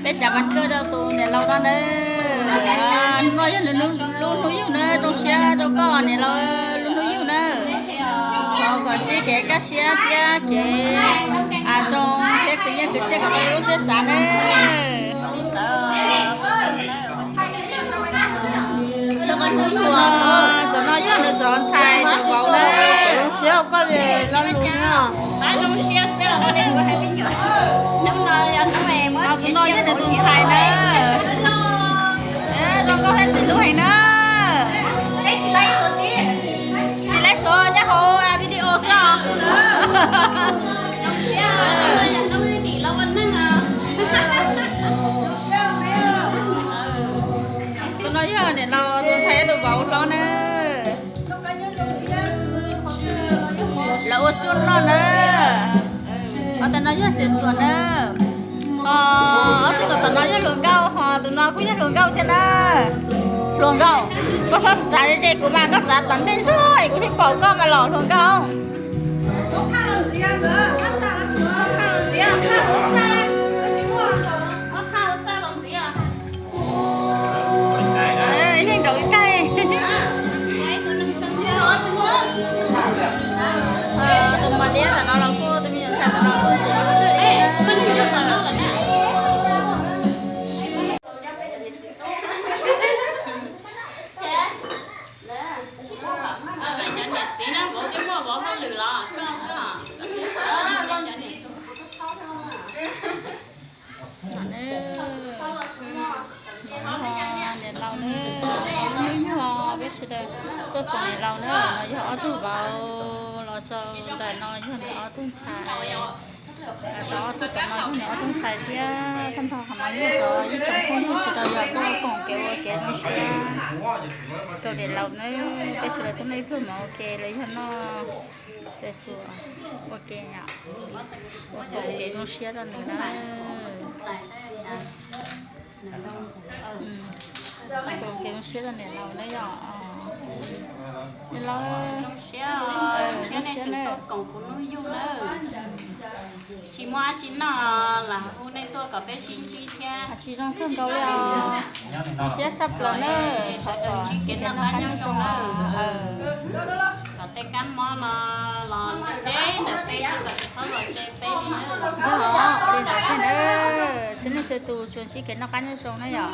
Peb tsav vas kawj rau tus niam laus no nawb. Hnub no yog lub hnub yug nawb, zoo siab rau koj niam laus, lub hnub yug nawb. Thov kom ntsib kev kaj siab thiab kev zoo thiab khwv nyiaj khwv txiaj kom tau lub siab xav nawb. Tus no yog nws tus ntxhais tus vauv nawb. Tus no yog nws tus ntxhais nawb. Zoo nkauj thiab ntxim hlub heev nawb. Tsis laib xov, nyob hauv video xwb os. Tus no yog niam laus tus ntxhais tus vauv hlob nawb. Lawv ua tsuj noj nawb. Ob tug no yog Xev Xuas nawb. Ob tug tom no yog hluas nkauj, ho tus no kuj yog hluas nkauj thiab nawb. Hluas nkauj, koj txhob txav ze kuv mas, koj txav tom ntej zog es kuv thiaj pom koj mas los hluas nkauj. Ib leeg nraud ib tag. Tus Mas Liab ntawm no los kuj, tus me nyuam ntxhais ntawm no kuj ntxim hlub. Cov niam txiv no vauv twb muaj vauv hauj lwm los koj xwb. Niam laus nawb, hnub yug peb sawv daws tuaj koom niam laus nawb. No yog ob tug vauv los rau nram no yog nws ob tug ntxhais, rau ob tug tom no yog nws ob tug ntxhais thiab. Tag nrho qhov no yog cov ib tsoom phooj ywg sawv daws yog tuaj koom kev ua kev zoo siab rau niam laus nawb. Peb sawv daws tuaj noj ib pluag mov ua ke los yog noj Xev Xuas ua ke, ua koom kev zoo siab rau nws na. Koom kev zoo siab rau niam laus na yom. Niam laus, zoo siab, zoo siab nej tuaj koom kuv hnub yug nawb. Tsis muaj dab tsi noj los hu nej tuaj kom peb sib ntsib thiab. Tsis zoo kawg nkaus li os. Zoo siab tshaj plaws nawb. Thov kom ntsib kev noj qab nyob zoo nawb. Kom tej kab mob no los deb ntawm peb thiab kom tsis txhob los ze peb li nawb. Yog li ntawd thiab nawb, txhua leej txhua tus tsuas ntsib kev noj qab nyob zoo na yom.